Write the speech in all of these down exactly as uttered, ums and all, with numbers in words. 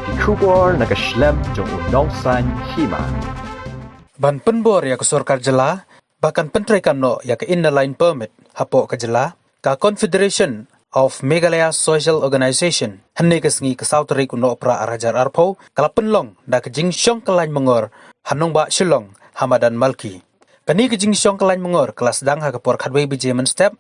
Ki khubor na ka shlem jong u nongsan hima. Ban pynbor ïa ka sorkar jylla ba kan pyntreikam noh ïa ka Inner Line Permit hapoh ka jylla, ka Confederation of Meghalaya Social Organisation hynne ka sngi ka saw tarik u Nohprah ar hajar arphew ka la pynlong da ka jingshong kyllain mangor ha nongbah Shillong ha madan Malki. Kane ka jingshong kyllain mangor ka la sdang ha ka por khatwei baje mynstep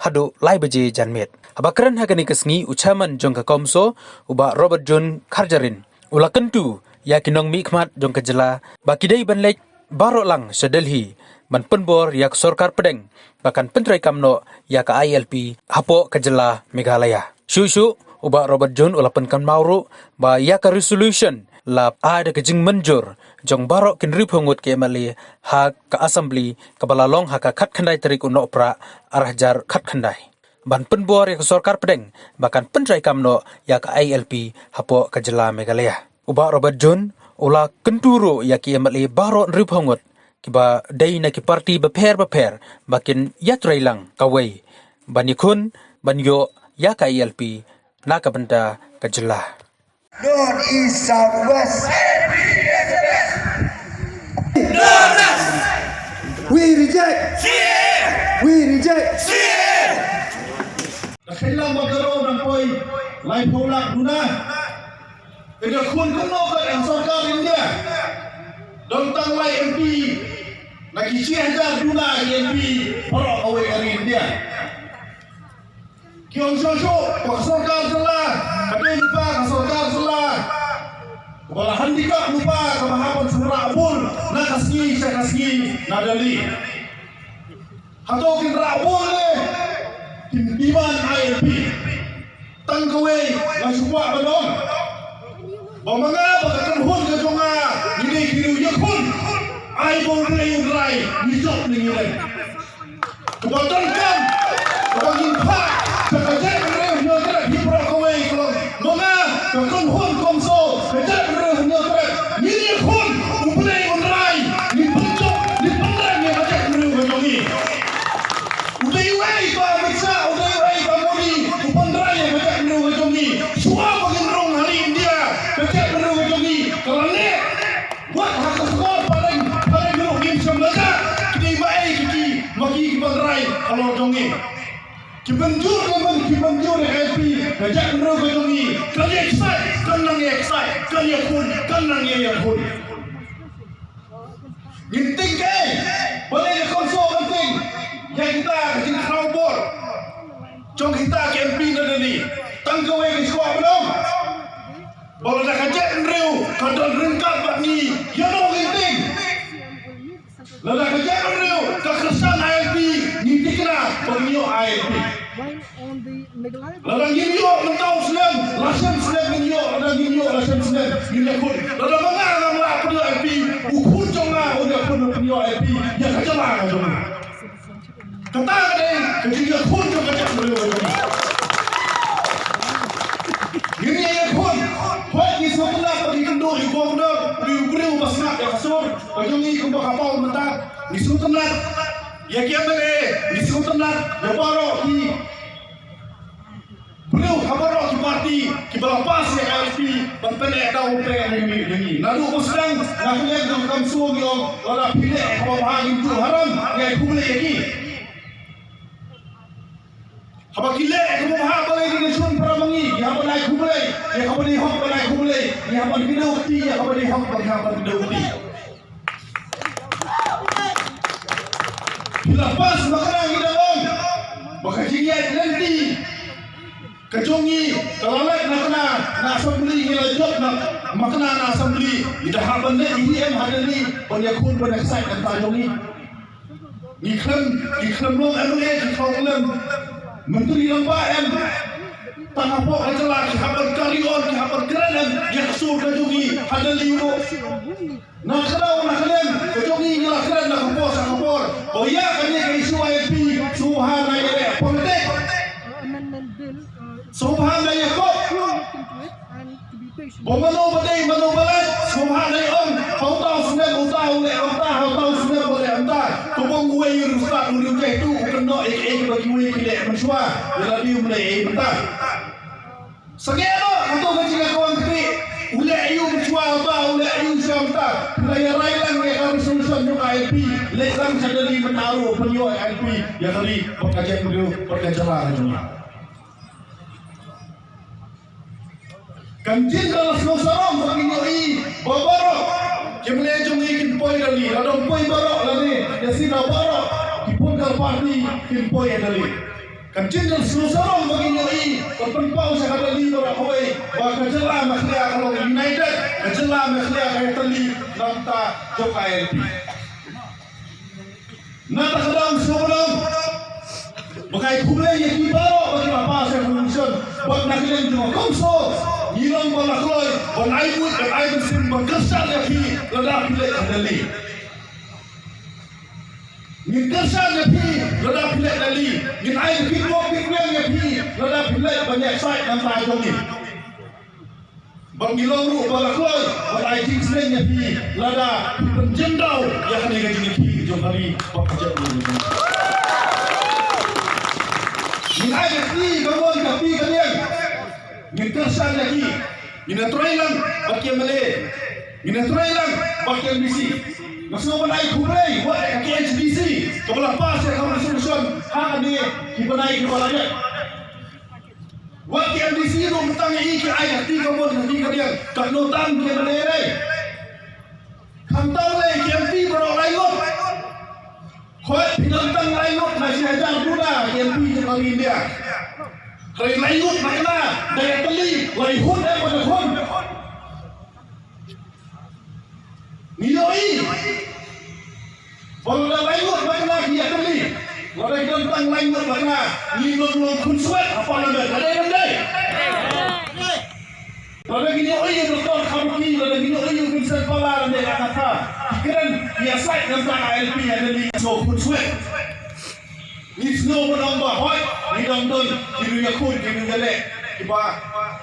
haduh lai baje janmiet. Haba kren ha kane ka sngi u chairman jong ka CoMSO u Bah Robert June Kharjahrin u la kyntu ïa ki nongmihkhmat jong ka jylla ba ki dei ban leit baroh lang sha Delhi ban pynbor ïa ka sorkar pdeng ba kan pyntreikam noh ïa ka I L P hapoh ka jylla Meghalaya. Shuh shuh u Bah Robert June u la pynkynmaw ruh ba ïa ka resolution la ai da ka jingmynjur jong baroh ki hynriewphew ngut ki M L A ha ka Assembly kaba la long ha ka khatkhyndai tarik u Nohprah ar hajar khatkhyndai ban pynbor ïa ka sorkar pdeng ba kan pyntreikam noh ïa ka I L P hapoh ka jylla Meghalaya. U Bah Robert June u la kyntu ruh ïa ki M L A baroh hynriewphew ngut kiba dei na ki party bapher bapher ba kin ïatreilang kawei ban ïakhun ban ïoh ïa ka I L P na ka bynta ka jylla. North, East, South, West. We reject. We reject. Ka kheiñ lang ba ka roi dang poi laiphew lak duna. Ka jingkhun kumno ka ïa sorkar India. Don tang lai M P na ki shi hajar duna ki M P baroh kawei ka ri India. Ki ong shuh shuh ba ka sorkar jylla ka dei lypa ka sorkar jylla kaba la handicap lypa kaba hap ban shu rah bun na ka sngi sha ka sngi na Delhi. Hato kin rah bun ne kin demand I L P? Tang kawei nga shu kwah ban ong ba ma nga bad ka kynhun ka jong nga ngi dei ki riew ïakhun. Ai ba u Blei un rai ngi jop ne ngi rem. Kaba donkam kaba ngin phah sha ka jaitbynriew Hynñiewtrep hi baroh kawei ka long ma nga ka kynhun CoMSO ka jaitbynriew Hynñiewtrep ngin ïakhun. U Blei un rai ngi pynjop ngi pynrem ïa ka jaitbynriew ka jong ngi. U dei uei ba Amit Shah, u dei uei ba Modi u pynrem ïa ka jaitbynriew ka jong ngi? Shuwa ba ngin rung ha ri India ka jaitbynriew ka jong ngi ka la leh. Wat ha ka shnong Phareng, Phareng ruh ngim shym la jah. Ki dei ma ei ki ki, ma ki ki ban rai halor jong ngi? Ki ban jur ne ban, ki ban jur ne M P ka jaitbynriew ka jong ngi. Kan ïa excite, kan nang ïa excite, kan ïa khun, kan nang ïa ïa khun. Ngin tieng kaei? Balei ka CoMSO kan tieng ïa kita ka jingkhraw bor jong kita ki M P na Delhi? Tang kawei ka shuwa ba long ba lada ka jaitbynriew ka don ryngkat bad ngi, ïa no ngin tieng? Lada ka jaitbynriew ka kyrshan I L P, ngi thikna ba ngin ïoh I L P. Lada ngin ïoh mynta u snem, la shem snem ngin ïoh, lada ngin ïoh la shem snem ngin ïakhun. Lada ma nga ngam lah pynïoh I L P, u khun jong nga un ïakhun ban pynïoh I L P ïa ka jylla ka jong nga. Kata ka dei ka jingïakhun jong ka jaitbynriew ka jong ngi. Ngin ïakhun, hooid ngi sngewtynnat ba ki kynduh ïa u Governor, u dei u briew ba sngap ïa ka sur ka jong ngi kumba ka paw mynta. Ngi sngewtynnat ïa ki M L A, ngi sngewtynnat ïa baroh ki briew ha baroh ki party kiba la pass ïa ka I L P ban pyneh da u pyneh ïa ngi, ïa ngi. Naduh ba sdang na ka liang jong ka CoMSO ngi ong lada phi leh kaba bha ngim ju haram, ngi ai khublei ïa ki. Haba ki leh kaba bha balei ngin shun para ma ngi, ngi hap ban ai khublei. Ngi hap ban ai hok ban ai khublei. Ngi hap ban kdew kti, ngi hap ban ai hok ban, ngi hap ban kdew kti. Phi la pass ba ka nang ïa ka long ba ka jingïaid lynti ka jong ngi ka la leit na ka na, na assembly ngi la jop na ma ka na, na assembly ngi da hap ban leit ïa hi em ha Delhi ban ïakhun ban ïaksaid na ka jong ngi. Ngi khlem, ngi khlem long M L A, ngi khlem long myntri rangbah em. Tang hapoh ka jylla ki hap ban carry on, ki hap ban kren em ïa ka sur ka jong ngi ha Delhi ruh. Na ka daw na ka liang ka jong ngi ngi la kren na ka por sha ka por. Ba ïa kane ka issue I L P sngewbha na ïa leh politik. Sngewbha na ïa kop. Ba mano ba dei mano ba lait sngewbha na ïa ong. Ha uta u snem uta u leh ong ta, ha uta u snem u leh ong ta. To bang uwei u riewstad u riewjaituh u kynnoh ïa kaei kaba kiwei ki leh mynshuwa. Ïa lade um leh ei mynta. Sangeh noh hato ka jingïakhun kti u leh Ïa rai lang ïa ka resolution jong ka I L P, leit lang sha Delhi mynta ruh pynïoh ïa I L P ïa ka ri bad ka jaitbynriew bad ka jylla ka jong ngi. Kan jin da la sngewsarong ba kin ïohi ba baroh ki M L A jong ngi kin poi Delhi, lada ym poi baroh lane ïa sida baroh ki political party kin poi ïa Delhi. Kan jin da la sngewsarong ba kin ïohi ba pynpaw sha ka Delhi baroh kawei ba ka jylla Meghalaya ka long united, ka jylla Meghalaya ka ïatylli na bynta jong ka I L P. Na kata ka daw sngewbha ba ngi ai khublei ïa ki baroh ba ki la pass ïa ka resolution. Bad na ka liang jong ka CoMSO ngi long ba la kloi ban ai mut ban ai mynsiem ban kyrshan ïa phi lada phi leit ha Delhi. Ngin kyrshan ïa phi lada phi leit Delhi. Ngin ai ka kitbok kitrwiang ïa phi lada phi leit ban ïasaid na ka bynta jong ngi. Bad ngi long ruh ba la kloi ban ai jingsneng ïa phi lada phi pynjemdaw ïa kane ka jingïakhih jong ka ri bad ka jaitbynriew. Ngin ai ka kti ka mon ka kti ka liang. Ngin kyrshan ïa ki. Ngin ïatrei lang bad ki M L A. Ngin ïatrei lang bad ki M D C. Nga sngewbha ban ai khublei wat ïa ka K H A D C kaba la pass ïa ka resolution ha kane ki bnai kiba la dep. Wat ki M D C ruh mynta ngi i ki ai ka kti ka mon ka kti ka liang, katno tam ki M L A re. Khamtam lei ki M P baroh lai ngut. Hooid, phi don tang lai ngut na shi hajar duna ki M P jong ka ri India. Hynrei lai ngut na kane da ïatylli lai hun eh ba da hun. Ngi ïohi ba lada lai ngut na kane ki ïatylli, lada ki don tang lai ngut na kane, ngin long long khunswet ha Parliament. Ka dei ne ym dei? Lada ngi ïohi ïa u Doctor Kharbuki, lada ngi ïohi ïa u Vincent Pala, lada ka kata ki kren ïasaid na bynta I L P ha Delhi, ngi sngew khunswet. Ngi sngew ban ong ba hooid ngi dang don ki riewïakhun ki riewïaleh kiba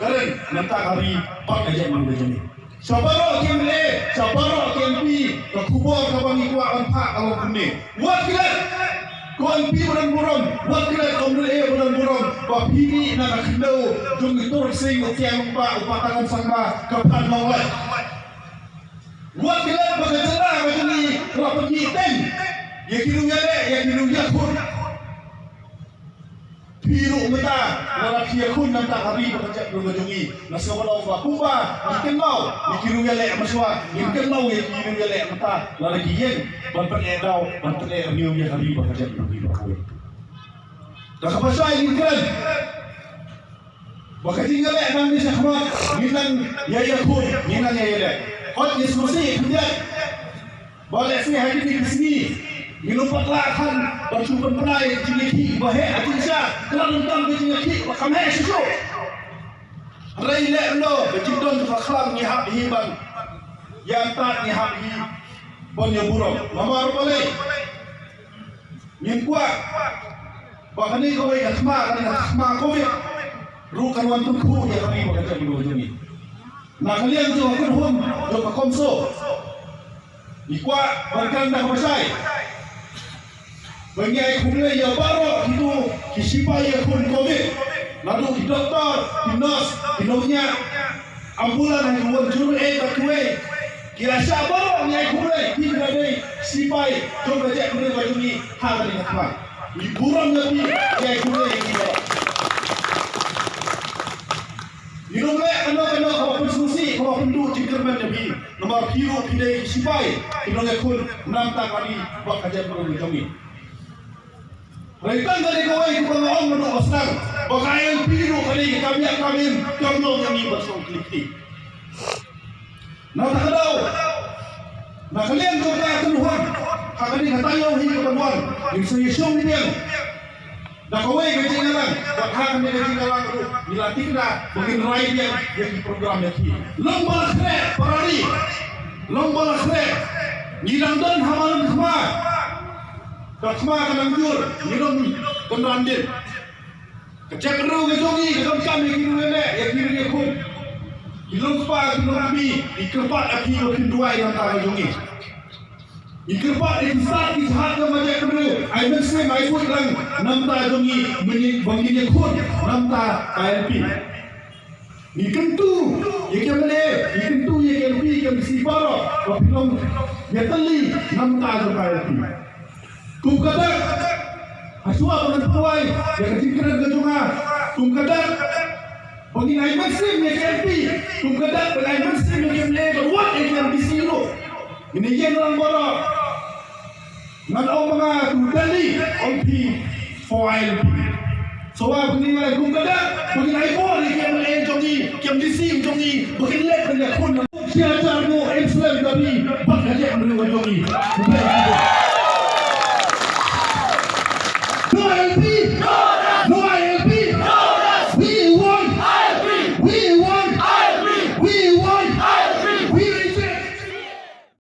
kren na bynta ka ri bad ka jaitbynriew jong ngi. Sha baroh ki M L A, sha baroh ki M P, ka khubor kaba ngi kwah ban phah ka long kumne. Wat klet ko M P ba don burom, wat klet ko M L A ba don burom ba phi mih na ka khyndew jong i Tursing, u Tiang Lyngba, u Bah Tangam Sangma, ka Phadlonglait. Wat klet ba ka jylla ka jong ngi ka la pynmih teng ïa ki riewïaleh, ïa ki riewïakhun. Phi ruh mynta lada phi ïakhun na bynta ka ri bad ka jaitbynriew ka jong ngi. Nga sngewbha ban ong ba kumba ngi kynmaw ïa ki riewïaleh mynshuwa, ngin kynmaw ïa ki riewïaleh mynta lada ki ïeng ban pyneh daw, ban pyneh rngiew ïa ka ri bad ka jaitbynriew ka jong ngi baroh. Da kaba shai ngin kren ba ka jingïaleh nangne shakhmat ngin nang ïa ïakhun, ngin nang ïa ïaleh. Hooid, ngi sngewsih khyndiat ba lehse ha kine ki sngi ngin ym pat lah than ban shu pynpra ïa ka jingïakhih ba heh ha jingshisha, ka la donkam ka jingïakhih ba kham heh shuh shuh. Hynrei leh ynno ka jingdon jong ka khlam, ngi hap hi ban ïa ktah, ngi hap hi ban ïa burom. Namar balei? Ngim kwah ba kane kawei ka thma, kane ka thma Covid ruh kan wan tyngkhuh ïa ka ri bad ka jaitbynriew jong ngi. Na ka liang jong ka kynhun jong ka CoMSO, ngi kwah ban kren da kaba shai ba ngi ai khublei ïa baroh kito ki shipai ïakhun Covid, naduh ki doktor, ki nurse, ki nongñiah ambulance, ha ki ward, jur, eh, bad kiwei ki ASHA, baroh ngi ai khublei, phi ki la dei shipai jong ka jaitbynriew ka jong ngi ha kane ka thma. Ngi burom ïa phi, ngi ai khublei ïa phi baroh. Ngin ym leh kano kano kaba pynsngewsih, kaba pynduh jingkyrmen ïa phi. Namar phi ruh phi dei ki shipai, ki nongïakhun na bynta ka ri bad ka jaitbynriew jong ngi. Hynrei tang kane kawei kaba nga ong naduh ba sdang, ba ka I L P ruh ka dei ka kam ïap kam im, kam long ïa ngi ban song khlieh kti. Na kata ka daw, na ka liang jong ka kynhun, ha kane ka taïew hi kaban wan, ngin sa ïashong biang da kawei ka jingïalang, bad ha kane ka jingïalang ruh ngi la tikna ba ngin rai biang ïa ki program ïa ki. Long ba la khreh para ri, long ba la khreh, ngi dang don ha madan thma. Ka thma ka nang jur, ngi long kynran dien. Ka jaitbynriew ka jong ngi ka donkam ïa ki riewïaleh, ïa ki riewïakhun. Ki long kpa, ki long kmie, ngi kyrpad ïa phi ba phin duwai na bynta ka jong ngi. Ngi kyrpad ïa ki stad ki jhat jong ka jaitbynriew, ai mynsiem ai buit lang na bynta jong ngi, ba ngin ïakhun na bynta ka I L P. Ngi kyntu ïa ki M L A, ngi kyntu ïa ki M P, ki M D C baroh. Ba phi long ïatylli na ka bynta jong ka I L P. Kum ka dak, hashwa ba ngan pynwai ïa ka jingkren ka jong nga, kum ka dak ba ngin ai mynsiem ïa ka M P, kum ka dak ba ngin ai mynsiem ïa ka M L A, ka wad ïa ka M D C ruh. Ngin ïeng lang baroh. Ngan ong ba nga totally ong phi for I L P. Shuwa ba ngin ai kum ka dak ba ngin ai bor ïa ka M L A jong ngi, ka M D C jong ngi, ba kin leh ban ïakhun. Shi hajar ngut im slem da ri bad ka jaitbynriew ka jong ngi.